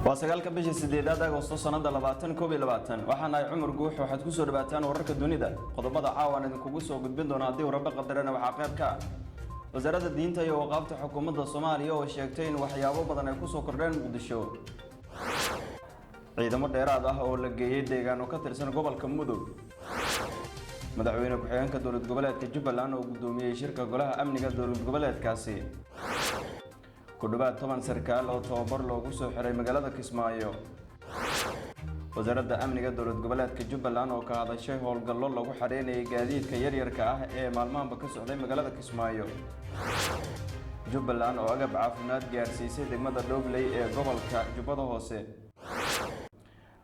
Waa 9-ka bisha 8aad Agosto sanada 2021. Waxaan ahay Cumar Guux. Waxaad kusoo dhawaataan wararka dunida. Qodobada caawan idinkugu soo gudbin doona haddii uu Rabbi qadarana waxaa qayb ka ah Wasaaradda Diinta iyo Awqaafta xukuumadda Soomaaliya oo sheegtay in waxyaabo badan ay kusoo kordheen Muqdisho, ciidamo dheeraad ah oo la geeyey deegaano ka tirsan gobolka Mudug, madaxweyne ku-xigeenka dowlad goboleedka Jubbaland oo guddoomiyey shirka golaha amniga dowlad goboleedkaasi, ku dhawaad 10 sarkaal oo tababar loogu soo xiray magaalada Kismaayo, Wasaaradda Amniga dowlad goboleedka Jubbaland oo ka hadashay howlgallo lagu xareynayay gaadiidka yaryarka ah ee maalmahanba ka socday magaalada Kismaayo, Jubbaland oo agab caafimaad gaarsiisay degmada Dhobley ee gobolka Jubbada Hoose,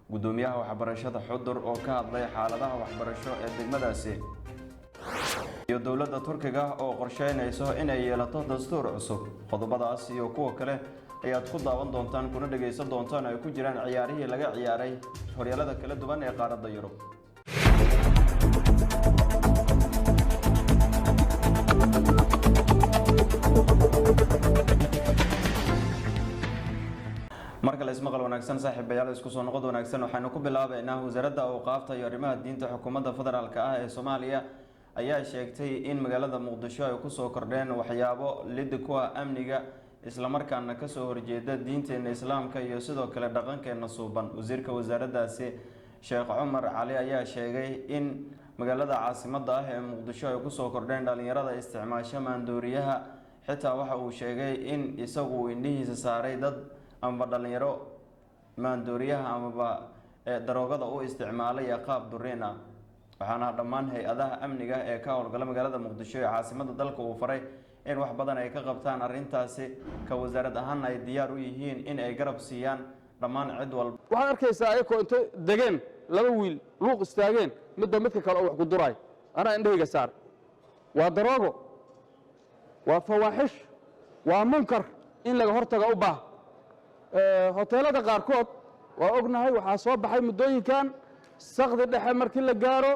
guddoomiyaha waxbarashada Xudur oo ka hadlay xaaladaha waxbarasho ee degmadaasi, iyo dowladda Turkiga oo qorsheynayso inay yeelato dastuur cusub. Qodobadaas iyo kuwa kale ayaad ku daawan doontaan kuna dhegaysan doontaan, ay ku jiraan ciyaarihii laga ciyaaray horyaalada kala duwan ee qaaradda Yurub. Mar kale ismaqal wanaagsan, saaxiibayaal, isku soo noqod wanaagsan. Waxaynu ku bilaabeynaa Wasaaradda Awqaafta iyo Arrimaha Diinta xukuumadda federaalka ah ee Soomaaliya ayaa sheegtay in magaalada Muqdisho ay kusoo kordheen waxyaabo lid ku ah amniga, islamarkaana kasoo horjeeda diinteena Islaamka iyo sidoo kale dhaqankeena suuban. Wasiirka wasaaraddaasi, Sheekh Cumar Cali, ayaa sheegay in magaalada caasimada ah ee Muqdisho ay kusoo kordheen dhalinyarada isticmaasha maandooriyaha. Xitaa waxa uu sheegay in isagu uu indhihiisa saaray dad amaba dhalinyaro maandooriyaha amaba daroogada u isticmaalay qaab duriin ah, waxaana dhammaan hay-adaha amniga ee ka howlgala magaalada Muqdisho ee caasimada dalka uu faray in wax badan ay ka qabtaan arrintaasi, ka wasaarad ahaanna ay diyaar u yihiin in ay garab siiyaan dhammaan cid walba. Waxaad arkaysaa ayakoo intay degeen laba wiil luuq istaageen, midba midka kale oo wax ku duraay. Anaa indhahayga saar. Waa daroogo, waa fawaaxish, waa munkar in laga hortaga u baah. Hoteelada qaarkood waa ognahay, waxaa soo baxay muddooyinkan sakdi dhexe markii la gaaro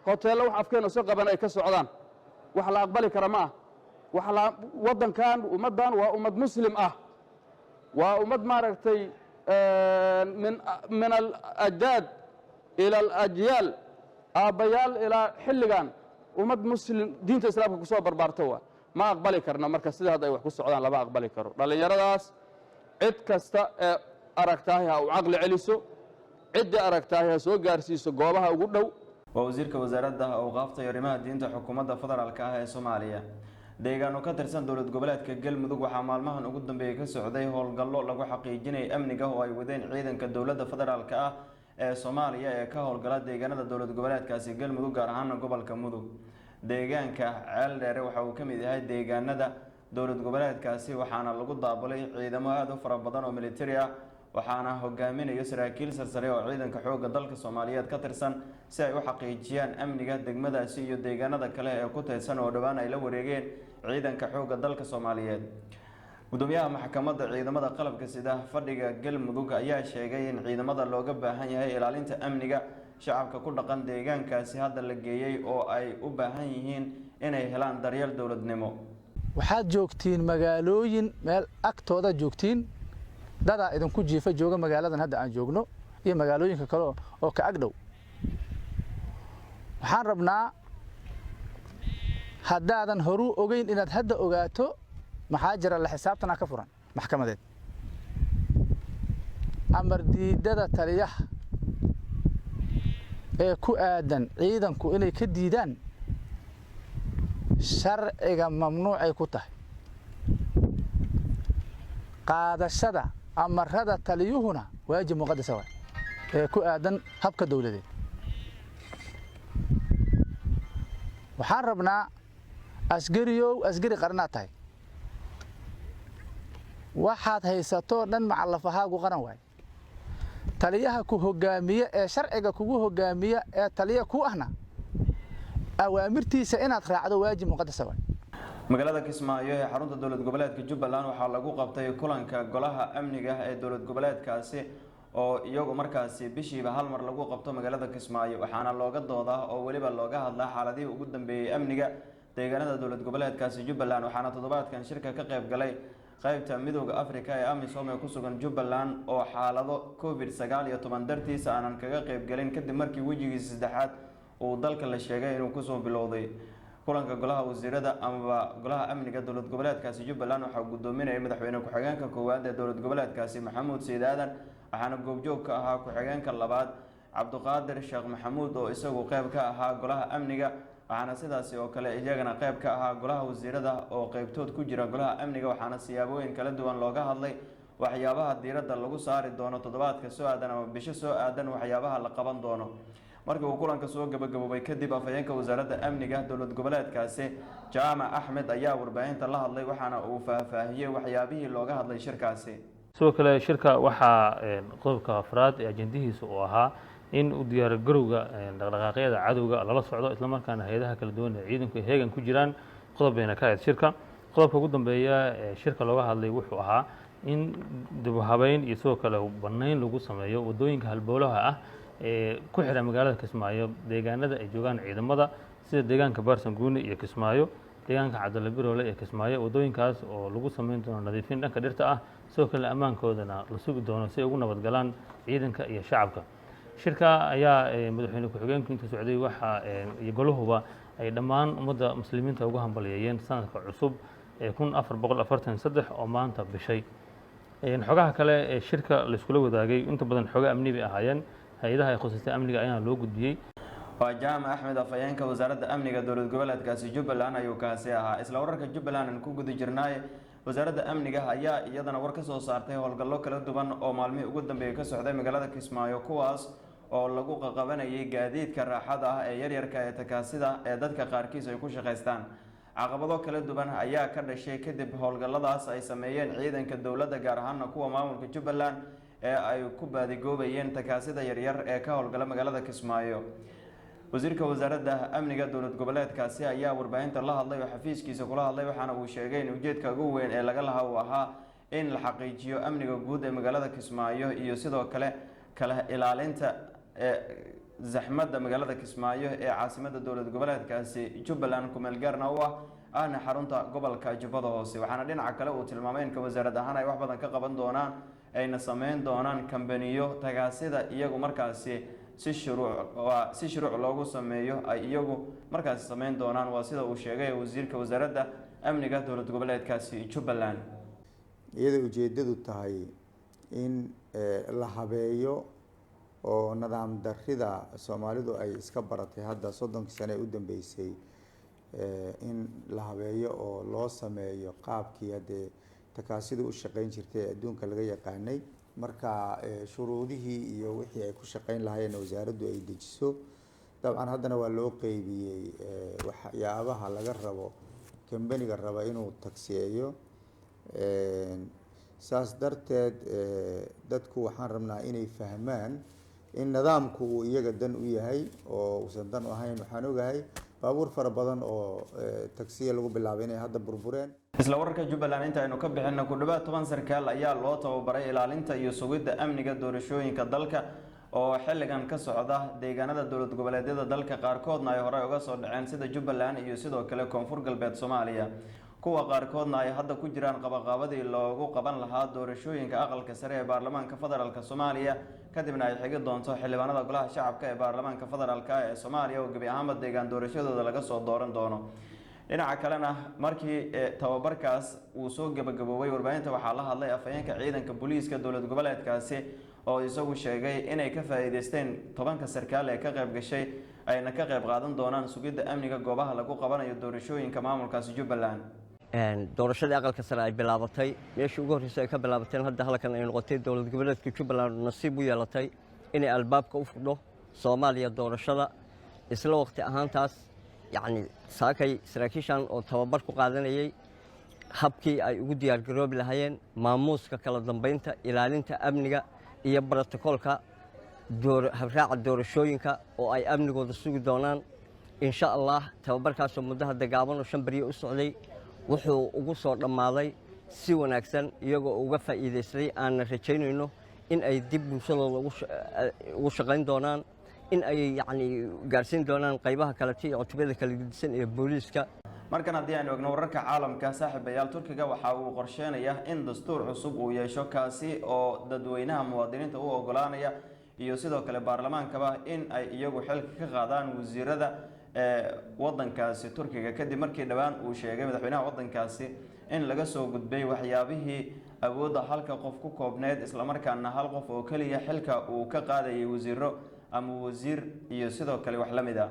hoteello wax afkeen usa qaban ay ka socdaan. Wax la aqbali kara ma ah. Waddankan, ummaddan waa ummad Muslim ah, waa ummad maaragtay min alajdaad ila alajyaal, aabbayaal ilaa xilligan ummad Muslim diinta Islaamka ku soo barbaarta. Waa ma aqbali karna marka sida hadda ay wax ku socdaan, lama aqbali karo. Dhallinyaradaas cid kasta ee aragtaahi ha u caqli celiso, ciddii aragtaahi ha soo gaarsiiso goobaha ugu dhow. Waa wasiirka Wasaaradda Awqaafta iyo Arrimaha Diinta xukuumadda federaalka ah ee Soomaaliya. Deegaano ka tirsan dowlad goboleedka Galmudug waxaa maalmahan ugu dambeeyey ka socday howlgallo lagu xaqiijinayay amniga oo ay wadeen ciidanka dowladda federaalka ah ee Soomaaliya ee ka howlgala deegaanada dowlad goboleedkaasi Galmudug, gaar ahaana gobolka Mudug. Deegaanka Ceel Dheere waxa uu ka mid yahay deegaanada dowlad goboleedkaasi, waxaana lagu daabulay ciidamo aada u fara badan oo military ah, waxaana hogaaminayo saraakiil sarsare oo ciidanka xoogga dalka Soomaaliyeed ka tirsan, si ay u xaqiijiyaan amniga degmadaasi iyo deegaanada kale ee ku teedsan oo dhowaan ay la wareegeen ciidanka xoogga dalka Soomaaliyeed. Gudoomiyaha maxkamadda ciidamada qalabka sida fadhiga Galmudug ayaa sheegay in ciidamada looga baahan yahay ilaalinta amniga shacabka ku dhaqan deegaankaasi hadda la geeyey, oo ay u baahan yihiin inay helaan daryeel dowladnimo. Waxaad joogtiin magaalooyin meel agtooda joogtiin, dadaa idinku jiifa jooga magaaladan hadda aan joogno iyo magaalooyinka kale oo ka ag dhow. Waxaan rabnaa haddaadan horuu ogeyn inaad hadda ogaato. Maxaa jira? La xisaabtanaa ka furan maxkamadeed amar diidada taliyaha ee ku aadan ciidanku inay ka diidaan sharciga mamnuucay ku tahay. Qaadashada amarada taliyuhuna waajib muqadasa waay ee ku aadan habka dowladeed. Waxaan rabnaa, asgariyow, asgari qaranaad tahay, waxaad haysatoo dhan macallafahaagu qaran waay. Taliyaha ku hoggaamiye ee sharciga kugu hoggaamiya ee taliya ku ahna, awaamirtiisa inaad raacdo waajib muqadasa waay. Magaalada Kismaayo ee xarunta dowlad goboleedka Jubbaland waxaa lagu qabtay kulanka golaha amniga ee dowlad goboleedkaasi, oo iyagu markaasi bishiiba hal mar lagu qabto magaalada Kismaayo, waxaana looga doodaa oo weliba looga hadlaa xaaladihii ugu dambeeyey amniga deegaanada dowlad goboleedkaasi Jubbaland. Waxaana toddobaadkan shirka ka qayb galay Qeybta Midowda Africa ee AMISOM ee ku sugan Jubbaland oo xaalado COVID-19 dartiisa aanan kaga qeybgelin, kadib markii wejigiisa saddexaad uu dalka la sheegay inuu kusoo bilowday. Kulanka golaha wasiirada amaba golaha amniga dowlad goboleedkaasi Jubbaland waxaa gudoominayay madaxweyne ku-xigeenka koowaad ee dowlad goboleedkaasi, Maxamuud Sayid Aadan, waxaana goobjoog ka ahaa ku-xigeenka labaad, Cabdiqaadir Sheekh Maxamuud, oo isagu qeyb ka ahaa golaha amniga. Waxaana sidaasi oo kale iyagana qeyb ka ahaa golaha wasiirada oo qeybtood ku jira golaha amniga. Waxaana siyaabooyin kala duwan looga hadlay waxyaabaha diiradda lagu saari doono toddobaadka soo aadan ama bisho soo aadan, waxyaabaha la qaban doono. Markii uu kulanka soo gabagaboobay kadib, afhayeenka wasaaradda amniga dowlad goboleedkaasi, Jaamac Axmed, ayaa warbaahinta la hadlay, waxaana uu faahfaahiyey waxyaabihii looga hadlay shirkaasi. Sidoo kale shirka waxaa qodobka afraad ee ajendihiisa uu ahaa in u diyaargarowga dhaqdhaqaaqyada cadowga lala socdo, islamarkaana hay-adaha kala duwan ee ciidanku ay heegan ku jiraan. Qodob bayna ka ahayd shirka. Qodobka ugu dambeeya ee shirka looga hadlay wuxuu ahaa in dib u habeyn iyo sidoo kale bannayn lagu sameeyo waddooyinka halbowlaha ah ee ku xidha magaalada Kismaayo deegaanada ay joogaan ciidamada, sida deegaanka Baarsanguuni iyo Kismaayo, deegaanka Cabdalle Biroole iyo Kismaayo, waddooyinkaas oo lagu sameyn doono nadiifin dhanka dhirta ah, sidoo kale ammaankoodana la sugi doono si ay ugu nabadgalaan ciidanka iyo shacabka. Shirka ayaa madaxweyne ku-xigeenku intuu socday waxa iyo golahuba ay dhammaan ummadda muslimiinta ugu hambalyeeyeen sanadka cusub ee 1443 oo maanta bishay. Xogaha kale ee shirka laiskula wadaagay inta badan xoga amni bay ahaayeen. Hay-adaha ay khusistay amniga ayaana loo gudbiyey. Waa Jaamac Axmed, afhayeenka wasaaradda amniga dowlad goboleedkaasi Jubbaland ayuu kaasi ahaa. Isla wararka Jubbaland aan ku guda jirnaay, wasaaradda amniga ayaa iyadana war ka soo saartay howlgallo kala duwan oo maalmihii ugu dambeeyey ka socday magaalada Kismaayo, kuwaas oo lagu qaqabanayay gaadiidka raaxada ah ee yaryarka ee takaasida ee dadka qaarkiis ay ku shaqaystaan. Caqabado kala duwan ayaa ka dhashay kadib howlgalladaas ay sameeyeen ciidanka dowladda, gaar ahaana kuwa maamulka Jubbaland, ee ay ku baadigoobayeen takaasida yaryar ee ka howlgala magaalada Kismaayo. Wasiirka wasaaradda amniga dowlad goboleedkaasi ayaa warbaahinta la hadlay oo xafiiskiisa kula hadlay, waxaana uu sheegay in ujeedka ugu weyn ee laga lahaa uu ahaa in la xaqiijiyo amniga guud ee magaalada Kismaayo iyo sidoo kale kala ilaalinta ee zaxmadda magaalada Kismaayo ee caasimada dowlad goboleedkaasi Jubbaland, kumeel gaarna u ah, ahna xarunta gobolka Jubbada Hoose. Waxaana dhinaca kale uu tilmaamay in ka wasaarad ahaan ay wax badan ka qaban doonaan, ayna sameyn doonaan kambaniyo tagaasida iyagu markaasi si shuruuc loogu sameeyo ay iyagu markaasi sameyn doonaan. Waa sida uu sheegay wasiirka wasaaradda amniga dowlad goboleedkaasi Jubbaland. Iyadoo ujeedadu tahay in la habeeyo oo nidaam darida Soomaalidu ay iska baratay hadda 30kii sane ee u dambeysay in la habeeyo oo loo sameeyo qaabkii haddee takaasidu u shaqeyn jirtay ee adduunka laga yaqaanay. Marka shuruudihii iyo wixii ay ku shaqeyn lahaayeen wasaaraddu ay dejiso. Dabcan haddana waa loo qeybiyey waxyaabaha laga rabo kambaniga raba inuu tagsiyeeyo. Saas darteed dadku waxaan rabnaa inay fahmaan in nidaamku uu iyaga dan u yahay oo uusan dan u ahayn. Waxaan ogahay baabuur fara badan oo tagsiya lagu bilaabay inay hadda burbureen. Isla wararka Jubbaland inta aynu ka bixinna, ku dhawaad 10 sarkaal ayaa loo tababaray ilaalinta iyo sugidda amniga doorashooyinka dalka oo xilligan ka socda deegaanada dowlad goboleedyada dalka, qaarkoodna ay horey uga soo dhaceen sida Jubbaland iyo sidoo kale Koonfur Galbeed Soomaaliya, kuwa qaarkoodna ay hadda ku jiraan qabaqaabadii loogu qaban lahaa doorashooyinka aqalka sare ee baarlamaanka federaalk Soomaaliya, kadibna ay xigi doonto xildhibaanada golaha shacabka ee baarlamaanka federaalk ee Soomaaliya oo gebi ahaanba deegaan doorashadooda laga soo dooran doono. Dhinaca kalena, markii tababarkaas uu soo gabagaboobay, warbaahinta waxaa la hadlay afhayeenka ciidanka booliiska dowlad goboleedkaasi oo isagu sheegay inay ka faa'iideysteen 10ka sarkaal ee ka qayb gashay, ayna ka qayb qaadan doonaan sugidda amniga goobaha lagu qabanayo doorashooyinka maamulkaasi Jubbaland. Doorashadii aqalka sare ay bilaabatay, meeshii ugu horreysay ay ka bilaabateen hadda halkan ay noqotay, dowlad goboleedka Jubbaland nasiib u yeelatay inay albaabka u fudho Soomaaliya doorashada. Isla waqti ahaantaas, yacni saakay saraakiishan oo tababar ku qaadanayay habkii ay ugu diyaargaroobi lahaayeen maamuuska, kala dambeynta, ilaalinta amniga iyo brotokoolka habraaca doorashooyinka oo ay amnigooda sugi doonaan, insha Allah. Tababarkaasoo muddo hadda gaaban oo 5 beriyo u socday wuxuu ugu soo dhammaaday si wanaagsan, iyagoo uga faa'iidaystay, aanna rajaynayno in ay dib bulshadooda ugu shaqayn doonaan, in ay yacni gaarsiin doonaan qaybaha kalete iyo cutubada kala gedisan ee booliiska. Markan haddii aynu egno wararka caalamka, saaxiibayaal, Turkiga waxa uu qorsheenaya in dastuur cusub uu yeesho, kaasi oo dadweynaha muwaadiniinta u ogolaanaya iyo sidoo kale baarlamaankaba in ay iyagu xilka ka qaadaan wasiirada ee wadankaasi Turkiga, kadib markii dhowaan uu sheegay madaxweynaha wadankaasi in laga soo gudbay waxyaabihii awoodda halka qof ku koobneyd, islamarkaana hal qof oo keliya xilka uu ka qaadayay wasiiro ama wasiir iyo sidoo kale wax la mid a.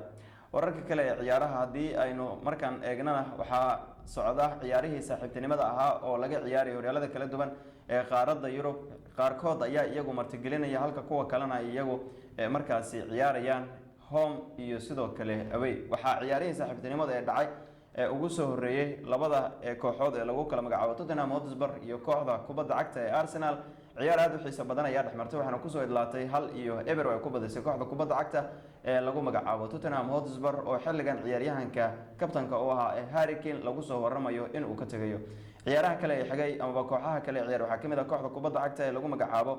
Wararka kale ee ciyaaraha haddii aynu markaan eegnana, waxaa socda ciyaarihii saaxiibtinimada ahaa oo laga ciyaaraya horyaalada kala duwan ee qaaradda Yurub. Qaarkood ayaa iyagu martigelinaya, halka kuwa kalena ay iyagu markaasi ciyaarayaan home iyo sidoo kale away. Waxaa ciyaarihii saaxiibtinimada ee dhacay ee ugu soo horeeyey labada kooxood ee lagu kala magacaabo Tottenham Hotspur iyo kooxda kubadda cagta ee Arsenal. Ciyaar aada u xiiso badan ayaa dhexmartay, waxaana kusoo idlaatay 1-0 oo ay ku badisay kooxda kubadda cagta ee lagu magacaabo Tottenham Hotspur, oo xilligan ciyaaryahanka kabtanka u ahaa ee Harry Kane lagu soo waramayo in uu ka tegayo. Ciyaaraha kale ee xigay amaba kooxaha kale ee ciyaar waxaa kamid ah kooxda kubadda cagta ee lagu magacaabo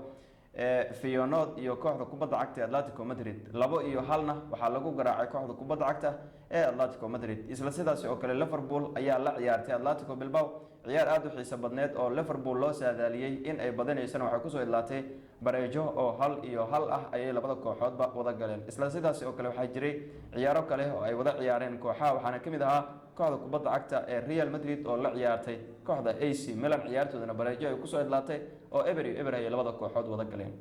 Feyenoord iyo kooxda kubadda cagta ee Atletico Madrid. 2-1-na waxaa lagu garaacay kooxda kubadda cagta ee Atletico Madrid. Isla sidaasi oo kale, Liverpool ayaa la ciyaartay Atletico Bilbao. Ciyaar aada u xiiso badneed oo Liverpool loo saadaaliyey in ay badinaysana waxay kusoo idlaatay bareejo oo 1-1 ah ayay labada kooxoodba wada galeen. Isla sidaasi oo kale, waxaa jiray ciyaaro kale oo ay wada ciyaareen kooxaha, waxaana kamid ahaa kooxda kubadda cagta ee Real Madrid oo la ciyaartay kooxda AC Milan, ciyaartoodana bareejo ay kusoo idlaatay oo 0-0 ayay labada kooxood wada galeen.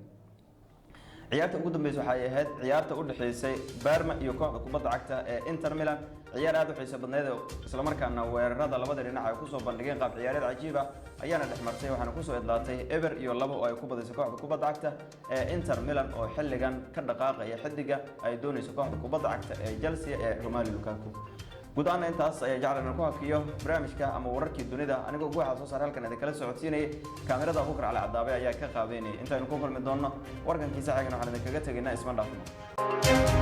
Ciyaarta ugu dambeysa waxay ahayd ciyaarta u dhexeysay Parma iyo kooxda kubadda cagta ee Inter Milan. Ciyaar aada u xiiso badneed oo islamarkaana weerarada labada dhinac ay kusoo bandhigeen qaab ciyaareed cajiib ah ayaana dhex martay, waxaana kusoo idlaatay 0-2 oo ay ku badisay kooxda kubadda cagta ee Inter Milan, oo xilligan ka dhaqaaqaya xidiga ay doonayso kooxda kubadda cagta ee Chelsea ee Romelu Lukaku. Guud ahaana intaas ayaa jeclan inaan ku hakiyo barnaamijka ama wararkii dunida. Anigoo guuxa soo saar halkan idinkala socodsiinayay, kaamirada Abuukar Cali Cadaabe ayaa ka qaabeynayay. Intaynu ku kulmi doonno warkankiisa xigana, waxaan idinkaga tegaynaa isma dhaafno.